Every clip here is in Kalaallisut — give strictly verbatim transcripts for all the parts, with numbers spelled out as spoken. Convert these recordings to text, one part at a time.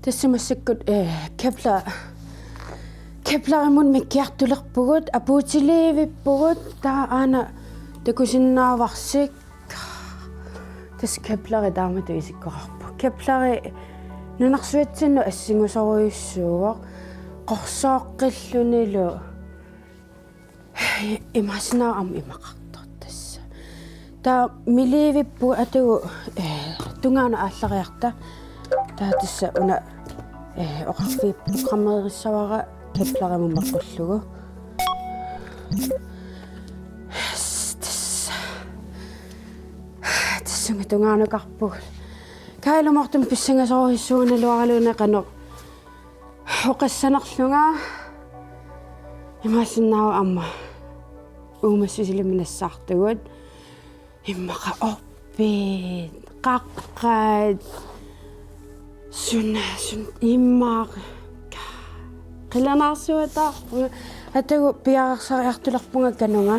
Tassa massakkut, eh, Kepler, Keplerimut mikkiartulerpugut, apuutiliivippugut, taava aana takusinnaavarsi. Tassa Kepleri taamatut isikkoqarpoq. Kepleri nunarsuatsinnut assingusorujussuuvoq, qorsooqqillunilu. Imaassinnaavoq aamma imaqartoq tassa. Taava miliivippugut atagu, eh, tungaanut aallariarta. Taava tassa una, eh, oqarfiup programmerissavara Keplerimut meqqullugu. Tassa. Tassunga tungaanukarpugut. Kailumoortum pissangasorujussuugaluaraluunniit qanoq oqassanerlunga. Imaassinnaavoq aamma uumassusilimmi nassaartugut. Immaqa orpiit, qaqqat. Suna, sun, immaqa. Qilanaarsuataarpunga. Atagu piareersariartulerpunga kanunga.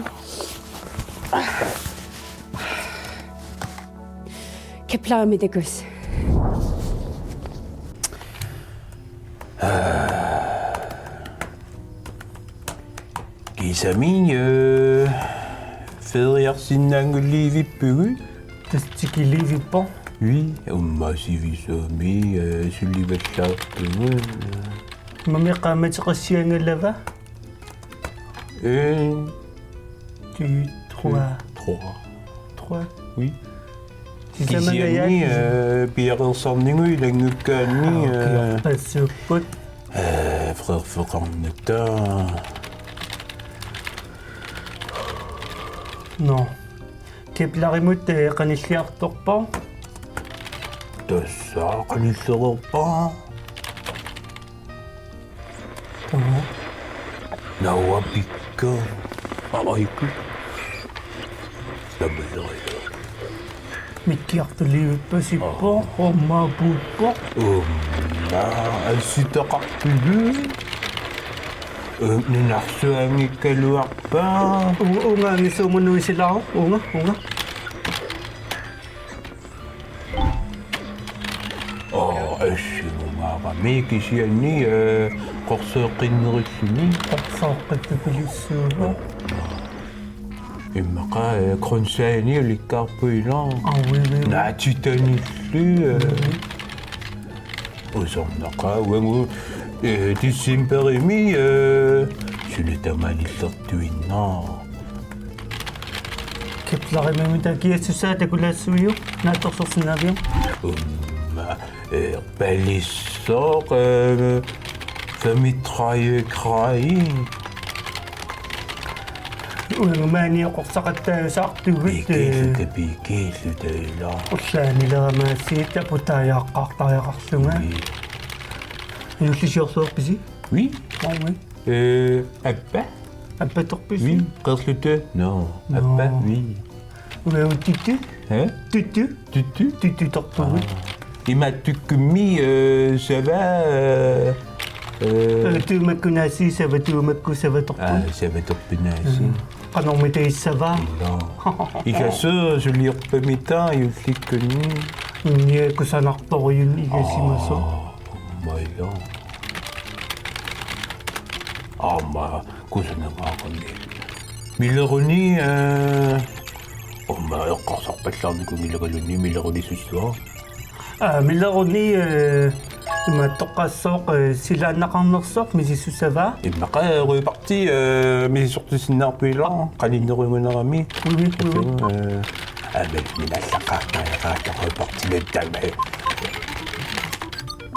Keplerimik takuss. Kisami, øh, feriarsinnaanngulliivippugut. Tassa tikiliivippoq. Oui, umma sivisoomi, øh, sulivallaarpugut. Mami qaammateqassiangalava? En, deux, trois. Trois. Trois. Oui. Sisamagajaat. Kisianni, øh, piareersarnigut ilanngukkaanni, ah, okay, øh, passuupput. Øh, freerfeqarnata. Nå. Keplerimut, øh, qanilliartorpoq. Tassa qanillereerpoq. Aha. Naua pikka. Aaiku. Tamaleriga. Mikkiartuliivippasippoq, aa, umma puuppoq. Umma, assitaqarpilu. Øh, nunarsuanngikkaluarpa. U-, uunga angisuumut nuisilaaruk, uunga, uunga. Aa, assingumaarami kisianni, øh, qorsooqqinnerilluni. Qorsooqqittupilussuuvoq. Immaqa, øh, grøntsagini ulikkaarpugut ilaa. Aa, oui, oui, oui. Naatitanillu, øh. Oui, oui. Usornaqaaq uagut, øh, decembarimi, øh, suna tamaaniillertuinnaq. Keplerimut takiassusaa takulaassavigit naatsorsorsinnaaviuk? Umma, øh, palissoq, øh, femogtredive grader. Uanga maani oqorsaqattaajusaartugut, øh. Pikiilluta, pikiilluta ilaa. Ullaanilerama aasiit aputaajaaqqaartariaqarlunga. Oui. Juullisiorsuarpisi? Oui. Aa, oui. Øh, appa? Appatorpisi? Oui, qeerluta. Nå, nå. Appa, oui. Uagut tutu? Hæ? Tutu? Tutu? Tututorpugut. Aa. Imaattukkumi, øh, sava, øh, øh. Øh, tuumakkunaasiit sava, tuumakkut savatorput. Aa, savatorpinaasiit. Mm. Qanormita issava? Nå. Igassut suliorpamita juullikkunni. Innia kusanartorujunnik igasimasoq. Aa, maja. Aamma kusanangaarami. Mileruni, øh, aamma eqqarsarpallaarnikuunngilanga mileruni sussua. Aa, mileruni, øh, imaattoqqaassooq, øh, silaannaqarnersoq misissussavaa. Immaqa, øh, Rød Parti, øh, misissortissinnaarput ilaa, qaninnerujunerami. Oui, oui, oui, oui. Øh, aa, men, men allaqaataajaqaata Rød Parti, men taama.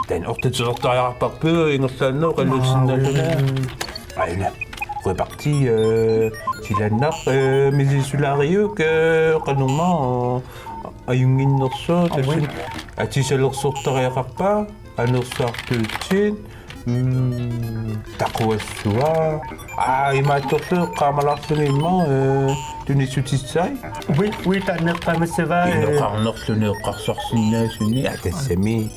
Taanna ortatilertariaqarparput ingerlaannaq oqaluussinnaasunga. Aa, oui, oui, oui. Aana. Rød Parti, øh, silaannaq, øh, misissullaariuk, øh, qanormaa, øh, ajunnginnersoq, aa, oui, tassunga atisalersortariaqarpa, anersaartuutsit, mm, taquassua. Aa, imaattorlu eqqaamalaarluni immaqa, øh, tunissutissai. Oui, oui, taanna eqqaamassavaa, øh. Inoqarnerluni eqqarsarsinnaasuni, aa, tassami,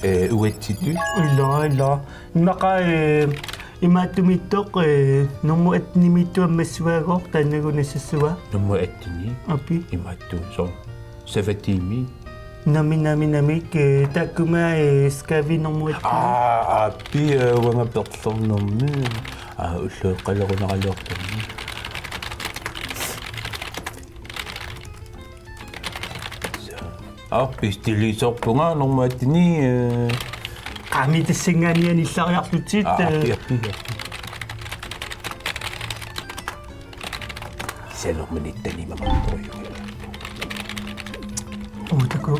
øh, uatsitut. Ilaa, ilaa. Immaqa, øh, imaattumiittoq, øh, nummer attenimiittoq ammassuaagooq, taannagu nassassavaa. Nummer atteni? Aap. Imaattuusoq. Savatiimi. Nami, nami, nami, ke, takkuma, eh, skavi nummer et. Aa, aappi, eh, uanga perlernermi. Aa, ulloqeqqalerunaraluartummi. Aappi, stilisorpunga nummer et-ini, eh. Qami tassanngaanniit anillariarlutit, aa, eh. Aappi, aappi, aappi. Selormanittani mamartoruju. Uutaku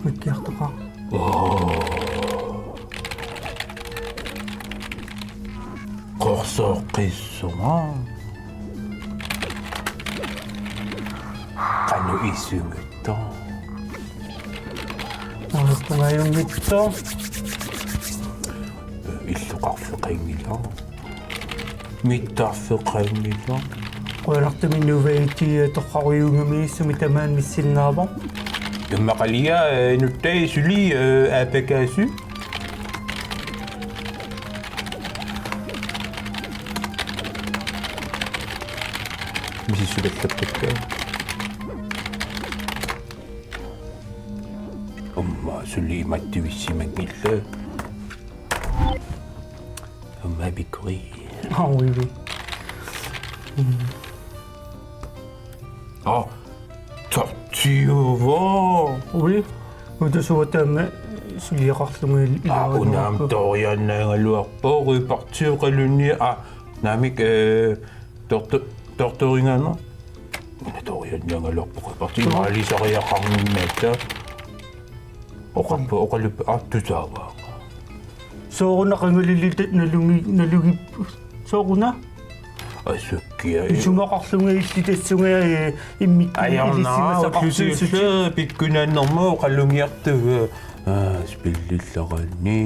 mikkiartoqaaq. Oo. Qorsooqqissunga. Qanoq isuguttoq? Qanoq isuguttoq? Illoqarfeqanngilaq. Mittarfeqanngilaq. Qujanartumik Nuvei ti torrarujuugami sumi tamaani missinnaavara. Immaqalia, eh, nuttai suli, eh, aapakaasut. Misissukallappakka. Aamma suli imattuissimanngillat. Aamma pikkori. Ah, oui, oui. Mm. Ah, tortiuvo. Oui. Utosuataame suliaqarlunga il-, aa, ilaannaarpoq. Unaam toriannaagaluarpoq, rødbedeoqalunni, aa, naamik, eh, torto-, tortoringaana. Una toriannaagaluarpoq, rødbede. Joo. Maalisariaqarninnatta. Oqarpoq, oqaluppoq, aa, tusaavaa. Sooruna qangalilitit nalugi-, nalugi-, sooruna? Asukkia. Isumaqarlunga illit tassunga, eh, immikkut ajornaa, ilissimasaqartuussutit. Ullusiulluu pikkunaannermut oqalugiartugut, eh, aa, spillillaraanni.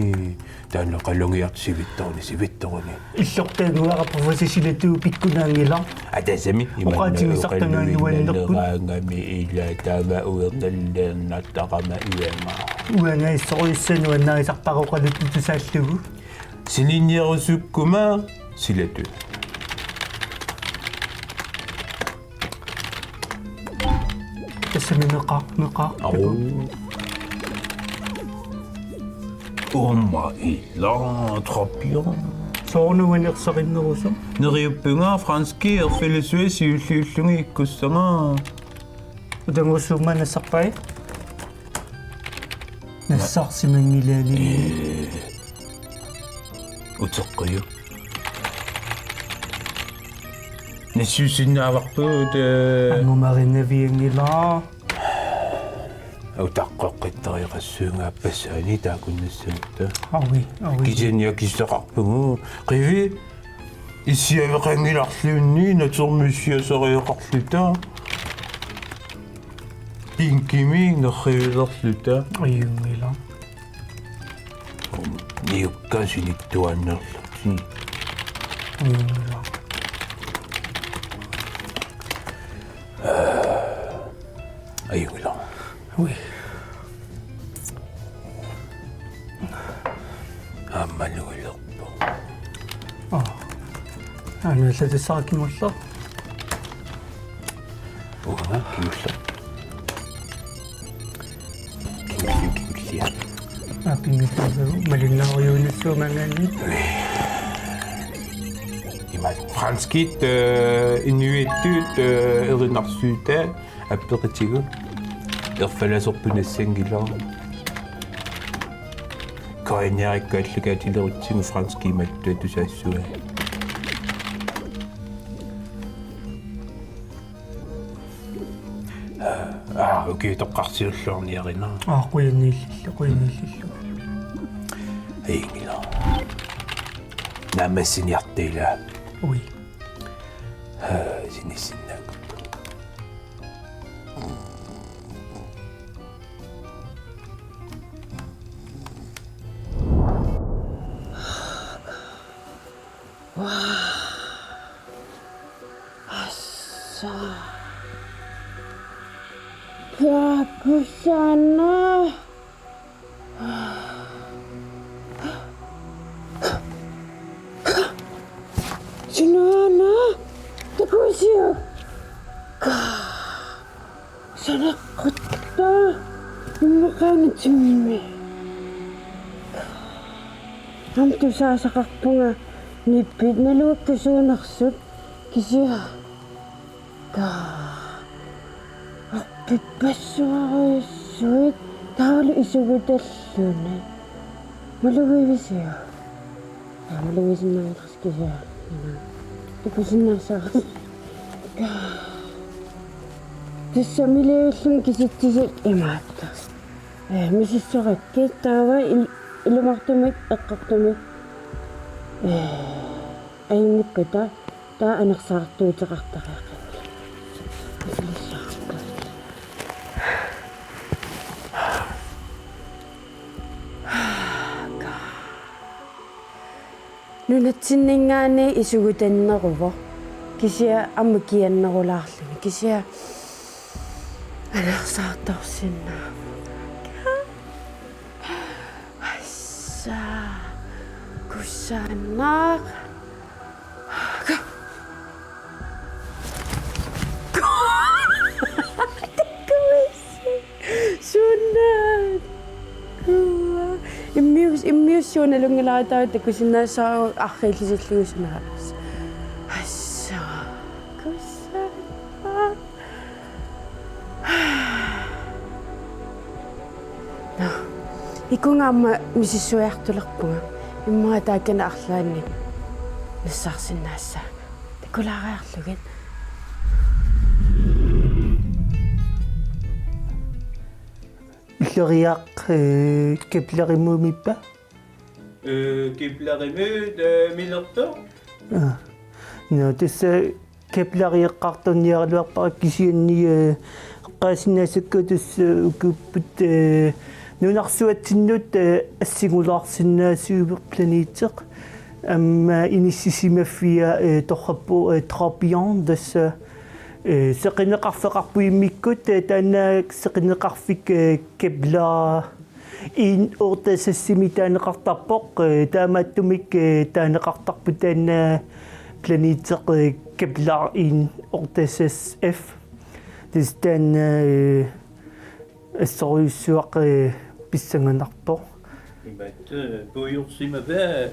Taanna oqalugiartut sivitsoruni, sivitsoruni. Illortaanguara professionelitut pikkunaanngilaq. Ataatami, oqaatigisartagaannuannerput. Imanna oqaluginnaleraangami ila taava uernalliannartarama uanga. Uanga issorujussuaq nuannarisarpara oqaluttutusaallugu. Silinniarusukkuma silatut. Tassami meqaaq, meqaaq. Au. Aamma ila, très bien. Sooruna uani ersarinnerusoq? Neriuppunga franski erfalissui siulliullunga ikkussanga. Utanguussuumma nassarpai? Nassarsimanngilaani. Ee. Uteqqujuk. Nassiussinnaavarput, eh. Angumerinnavianngilaq. Utaqqeqqittariaqassuunga aappassaani taakkunnassagutta. Avi, avi. Kisianni akissaqarpugut. Qivi issiaveqanngilarluunniit, natermi issiasariaqarluta. Pinkimi nerrivilerluta. Ajunngilaq. Niukka sinittuaannarlutik. Ajunngilaq. Ajunngilaq. Ui. Aamma nuilerpoq. Aa. Aamma allatissara kingulleq. Uanga kingulleq. Kingulliup kingullia. Aa, kingulliup malunnaarujuunissuumaangaanni. Ima franskit, eh, inuiattut, eh, erinarsuutaa appeqatigut. Erfalasorput nassanngilaq. Koreaniarakku allakaatilerutsigu franskit imatut tusaassavai. Aa, ukiutoqqarsiulluarniarina. Aa, qujanniillillu, qujanniillillu. Ajunngilaq. Naammassiniarta ila. Ui. Aa, sinissinnaagut. Assa. Takusana. Sunana. Takusiu. Ka. Sanaqqutta. Immaqa aana timmi. Aamma tusaasaqarpunga nippit naluakka suunersut kisianni. Kaa. Arpippassuarujussuit taavalu isugutalluni. Malugivissiuk? Aa, malugisinnaanngilaq kisianni. Takusinnaassaaq. Kaa. Tassa miligillunga kisitsisut imaattoq. Ee, misissorakkit taava il-, ilumoortumik eqqortumik. Ee, ajunngikkutta taava anersaartuuteqartariaqarpoq. Nunatsinninngaanniit isugutanneruvoq. Kisianni aamma kiannerulaarluni. Kisianni anersaartorsinnaavoq. Assa. Kusanaq. Takkuissi. Sunaana. Immius-, immiussuunalunngilara taava takusinnaassaaq arriillisillugu sunaana. Assa. Kusanaq. Nå. Ikunga aamma misissuiartulerpunga. Immaqa taakani arlaannik nassaarsinnaassaanga. Takulaariarlugit. Ulloriaq, eh, Keplerimut imippa? Eh, Keplerimut, eh, milertoq? Aa. Nå, tassa Kepleri eqqartorniaraluarpara kisianni, eh, eqqaasinnaasakka tassa ukuupput, eh, nunarsuatsinnut, eh, assingulaarsinnaasuuvoq planeteq. Aamma inissisimaffia, eh, torrappoq, eh, Tropion tassa, eh, seqineqarfeqarpoq immikkut, eh, taanna seqineqarfik, eh, Kepler en otteogtres-imik taaneqartarpoq, eh, taamaattumik, eh, taaneqartarpoq taanna planeteq, eh, Kepler en otteogtres F. Tassa taanna, eh, assorujussuaq, eh, pissanganarpoq. Imatut, eh, puigorsimavaa.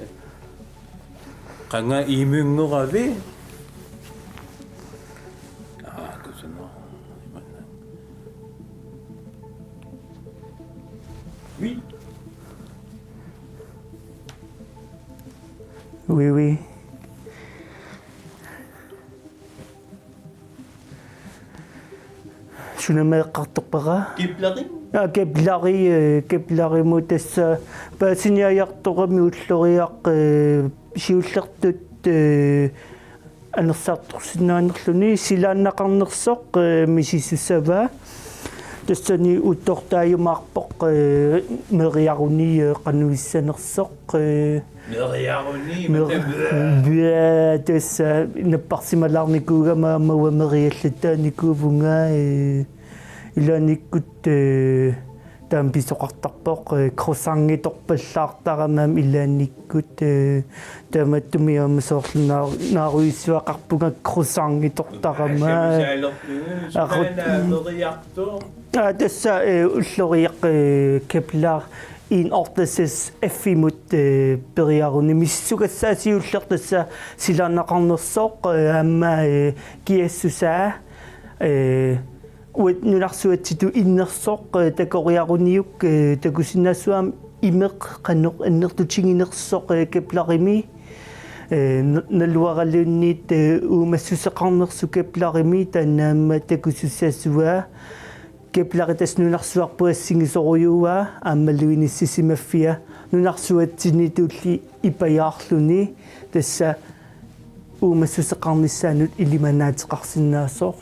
Qanga imunngoravi? Aa, kusanaq. Imanna. Oui. Oui, oui. Sunami eqqartorpara? Kepleri? Aa, Kepleri, eh, Keplerimut tassa paasiniajartorami ulloriaq, eh, siullertut, eh, anersaartorsinnaanerluni silaannaqarnersoq, eh, misissussavaa. Tassani uuttortaajumaarpoq, eh, meriaruni, eh, qanoq issanersoq, eh, Meriaruni, mer-, mata-, bia, tassa napparsimalaarnikuugama aamma uanga meriallattaarnikuuvunga, eh, ilaannikkut, eh, taama pisoqartarpoq, eh, croissangitorpallaartarama aamma ilaannikkut, eh, taamaattumik aamma soorlu naar-, naarujussuaqarpunga croissangitortarama. Aamma saalerpugut, Aqut-, sunaana meriartoq. Aa, tassa, eh, ulloriaq, eh, Kepler en otteogtres F-imut, eh, periaruni misissugassaa siulleq tassa silaannaqarnersoq, eh, aamma, eh, kiassusaa, eh, uagut nunarsuatsitut innersoq, eh, takoriaruniuk, eh, takusinnaassavaa aamma imeq qanoq annertutiginersoq, eh, Keplerimi, eh, n-, naluaraluunniit, eh, uumassuseqarnersoq Keplerimi taanna aamma takusussaassavaa. Kepleri tassa nunarsuarput assigisorujuaa aammalu inissisimaffia nunarsuatsinniitulli ipajaarluni tassa uumassuseqarnissaanut ilimanaateqarsinnaasoq.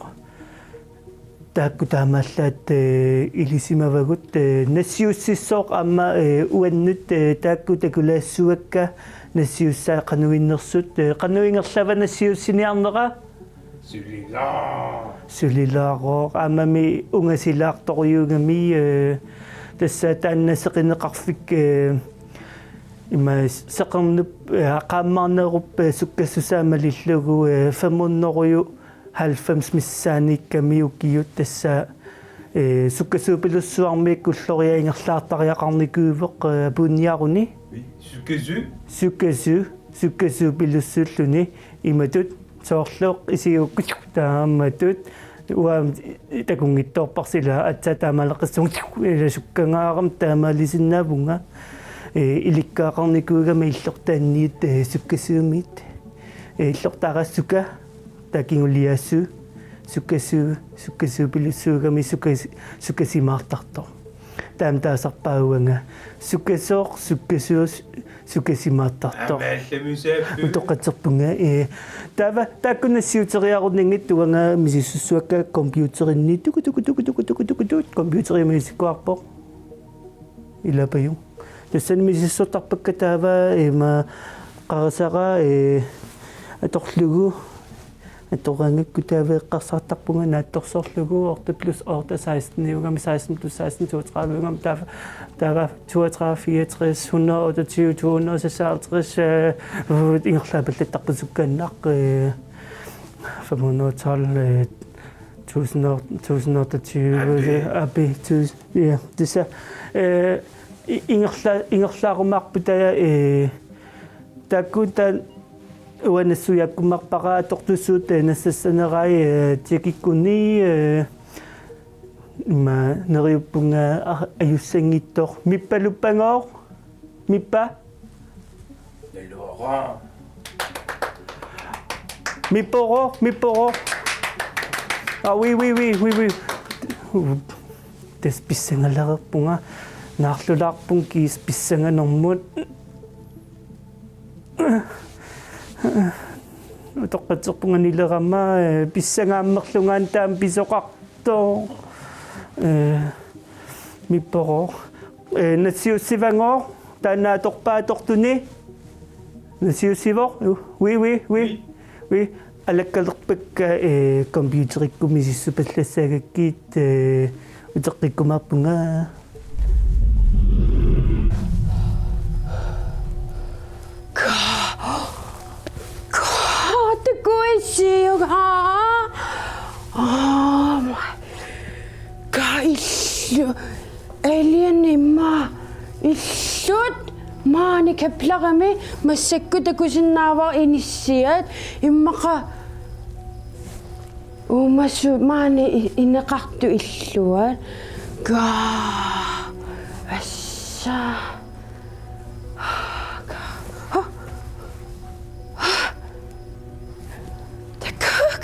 Taakku taamaallaat, eh, ilisimavagut, eh, nassiussissooq aamma, eh, uannut, eh, taakku takulaassavakka nassiussaat qanoq innersut, eh, qanoq ingerlava nassiussiniarnera? Sulilaaq. Sulilaarooq. Aammami ungasilaartorujuugami, eh, tassa taanna seqineqarfik, eh, ima seqernup, eh, qaammaarnerup, eh, sukkassusaa malillugu, eh, femhundrede halvfems missaaniikkami ukiut tassa Ee, sukkasuupilussuarmik ulloriaq ingerlaartariaqarnikuuvoq, ee, apuunniaruni. Sukkasu-, sukkasu-, sukkasuupilussuulluni imatut soorlu isigiukkut taamatut uanga takunngitsoorparsi ila aatsaat taamaaleqqissavunga ila sukkangaarama taamaalisinnaavunga, ee, ilikkagaqarnikuugama illortaanniit, ee, sukkasuumit, ee, illortaarassuka takinguliasu sukkasu-, sukkasuupilussuugami sukkas-, sukkasimaartartoq. Taama taasarpaa uanga. Sukkasooq, sukkasuus, sukkasimaartartoq. Aamma allamisaappu. Utoqqatserpunga, ee. Taava, taakku nassiuteriarunanngitsoq uanga misissuakka computerinnit tuku, tuku, tuku, computerimiisikkuarpoq. Ilapaju. Tassani misissortarpakka taava ima qarasara, ee, atorlugu. Atoraangakku taava eqqarsartarpunga naatsorsorlugu otte plus otte seksten-iugami seksten plus seksten toogtredive-ugami taava, taava toogtredive, fireogtres, hundrede otteogtyve, to hundrede seksoghalvtreds, ee, ingerlaapallattarput sukkaannaq, ee, fem hundrede og tolv, ee, tusind og, tusind og otteogtyve, Api. Api, tusind, ja, tassa, ee, i-, ingerla-, ingerlaarumaarput taava, ee, taakku taanna uanga nassuiaakkumaarpara atortussat, ee, nassassanerai, ee, tjekkikkuni, ee, ima neriuppunga a-, ajussanngitsoq. Mippaluppagooq? Mippa? Naluara. Mippoq, Mippoq. Ah, oui, oui, oui, oui, oui. Tassa pissangalereerpunga. Naarlulaarpunga kiisa pissanganermut. Utoqqatserpunga nilerama, ee, pissangaammerlunga taama pisoqartoq. Ee, Mippoq. Ee, nassiussivagooq, taanna atorpaa atortuni. Nassiussivoq? Oui, oui, oui. Oui. Oui. Alakkalerpakka, ee, computerikkut misissupallassagakkit, ee, uteqqikkumaarpunga. Ka-, ka-, takuissiuk, aa? Oh my. Ka illu. Alien immaqa illut maani Keplerimi massakkut takusinnaavara inissiat immaqa uumasut maani i-, ineqartut illuat. Ka-, assa. Ka-, ha? Ha? Takuuk.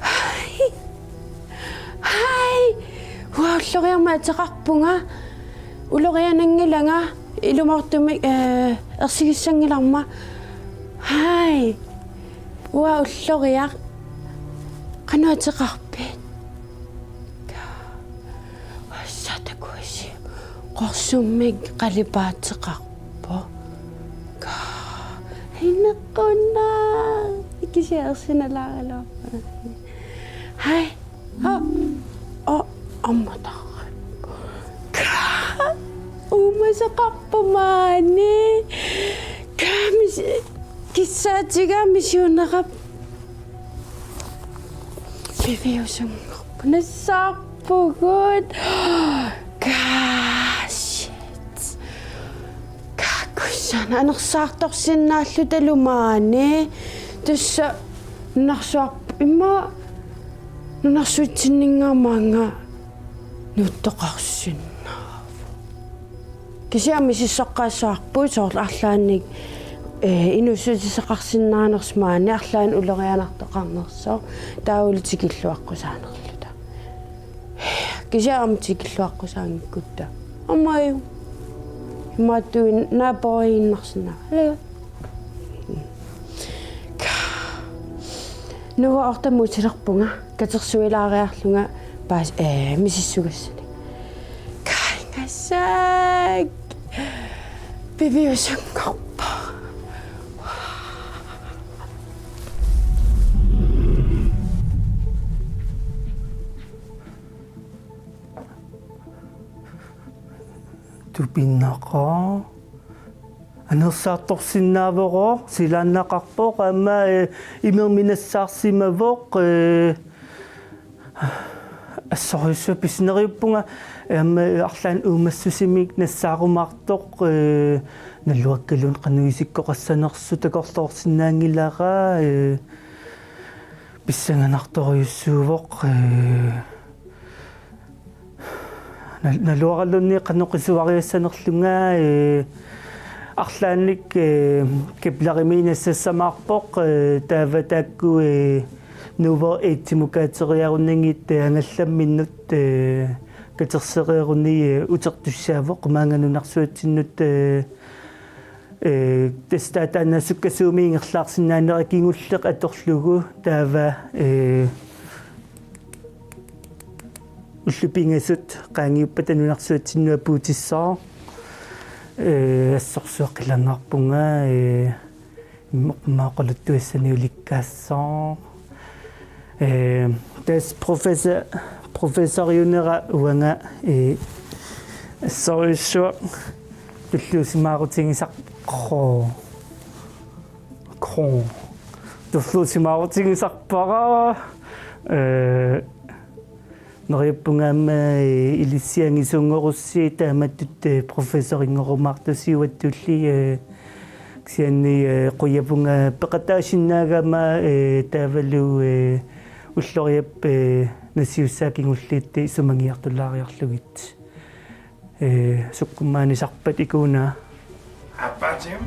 Hai. Hai. Uanga ulloriarmat ateqarpunga. Uloriananngilanga ilumoortumik, ee, ersigissanngilarma. Hai. Uanga ulloriaq. Qanoq ateqarpit? Assa takuissiuk. Qorsummik qalipaateqarpoq. Ka-, inequnaq. Ikisiarsinalaaraluarpara. Hai. Oh. Oh, ammatarrippoq. Ka-, uumasaqarpoq maani. Ka-, mis-, kissaatiga misissuinerap. Piviusunngorpoq nassaarpugut. Ka-, shit. Ka-, kusanaq anersaartorsinnaallutalu maani. Tassa nunarsuarp-, immaqa nunarsuatsinninngaanniit maanga nuuttoqarsinnaavoq. Kisianni misissoqqaassavarput soorlu arlaannik, ee, inuussutissaqarsinnaanersoq maani arlaannik ulorianartoqarnersoq taavalu tikilluaqqusaanerluta. Kisianni aamma tikilluaqqusaanngikkutta. Aamma aju. Imaattuin naaporiinnarsinnaavoq. Aluu. Nuua ortamuutilerpunga, katersuilaariarlunga paas-, ee, misissugassanik. Kaingassaak. Piviusunngorpoq. Tupinnaqaaq. Anersaartorsinnaavoq, silaannaqarpoq, aamma, ee, imermik nassaarsimavoq, ee, Assorujussuaq pissineriuppunga, aamma arlaannik uumassusiminik nassaarumaartoq, ee, naluakkaluunniit qanoq isikkoqassanersut takorloorsinnaanngilara, ee, pissanganartorujussuuvoq, ee, nal-, naluaraluunniit qanoq qisuariassanerlunga, ee, arlaannik, ee, Keplerimiit nassassamaarpoq, ee, taava taakku, ee, Nuuvoq Eidsimukaateriarunanngit, ee, angallamminnut, ee, katersereeruni, ee, utertussaavoq maanga nunarsuatsinnut, ee, ee, tassa taanna sukkasuumik ingerlaarsinnaanera kingulleq atorlugu taava, ee, ullut pingasut qaangiuppata nunarsuatsinnut apuutissaaq, ee, assorsuaq qilanaarpunga, ee, immaqa oqaluttuassani ulikkaassaaq. Ee, tassa professor, professoriunera uanga, ee, assorujussuaq tulluusimaarutigisar-, qo-, qo-, tulluusimaarutigisarpara, ee, neriuppunga aamma, ee, ilissiangisuunngorussi taamatut, ee, professorinngorumaarusi uattulli, ee, kisianni, ee, qujavunga peqataasinnaagama, ee, taavalu, ee, ulloriap, ee, nassiussaa kingulliit isumagiartulaariarlugit. Ee, sukkummaanisarpat ikuuna? Apatim.